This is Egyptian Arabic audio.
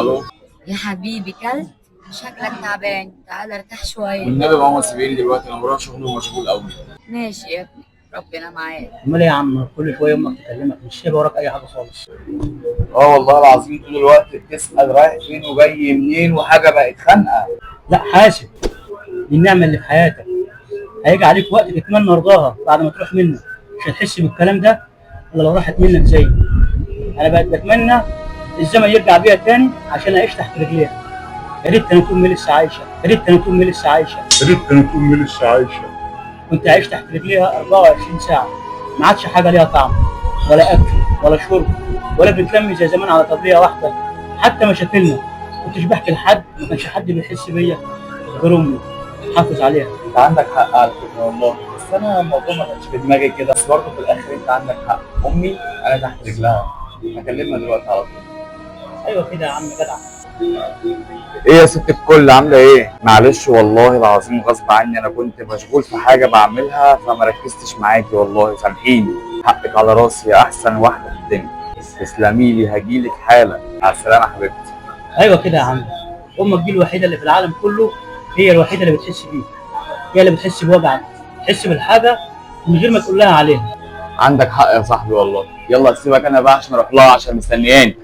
الو. يا حبيبي كلت؟ شكلك تعبان، تعال ارتاح شوية. والنبي يا ماما سيبيني دلوقتي، انا ورايا شغل ومشغول قوي. ماشي يا ابني، ربنا معاك. امال ايه يا عم، كل شوية امك تكلمك، مش سايبه وراك اي حاجة خالص. اه والله العظيم طول الوقت بتسأل رايح فين وجاي منين، وحاجه بقت خانقه. لا حاسب، دي النعمة اللي في حياتك، هيجي عليك وقت تتمنى رضاها بعد ما تروح منك، مش هتحس بالكلام ده الا لو راحت منك زيي. انا بقت بتمنى الزمن يرجع بيا تاني عشان اعيش تحت رجليها. يا ريت كانت امي لسه عايشه، يا ريت كانت امي لسه عايشه، يا ريت كانت امي لسه عايشه. كنت عايش تحت رجليها 24 ساعة، ما عادش حاجة ليها طعم، ولا اكل ولا شرب، ولا بنتلم زي زمان على طبليه واحدة. حتى مشاكلنا كنتش بحكي لحد، ما كانش حد بيحس بيا غير امي. حافظ عليها. انت عندك حق على فكرة والله، بس انا الموضوع ما كانش في دماغي كده، بس برضه في الاخر انت عندك حق، امي انا تحت رجلها. هكلمها دلوقتي على طول. ايوه كده يا عم جدع. ايه يا ست الكل، عامله ايه؟ معلش والله العظيم غصب عني، انا كنت مشغول في حاجة بعملها فما ركزتش معاكي والله، سامحيني. حقك على راسي يا احسن واحدة في الدنيا. تسلمي لي، هجيلك حالا. مع السلامة يا حبيبتي. ايوه كده يا عم، امك دي الوحيدة اللي في العالم كله، هي الوحيدة اللي بتحس بيك، هي اللي بتحس بوجعك، تحس بالحاجة من غير ما تقول لها عليها. عندك حق يا صاحبي والله. يلا سيبك انا بقى عشان اروح لها عشان مستنياني.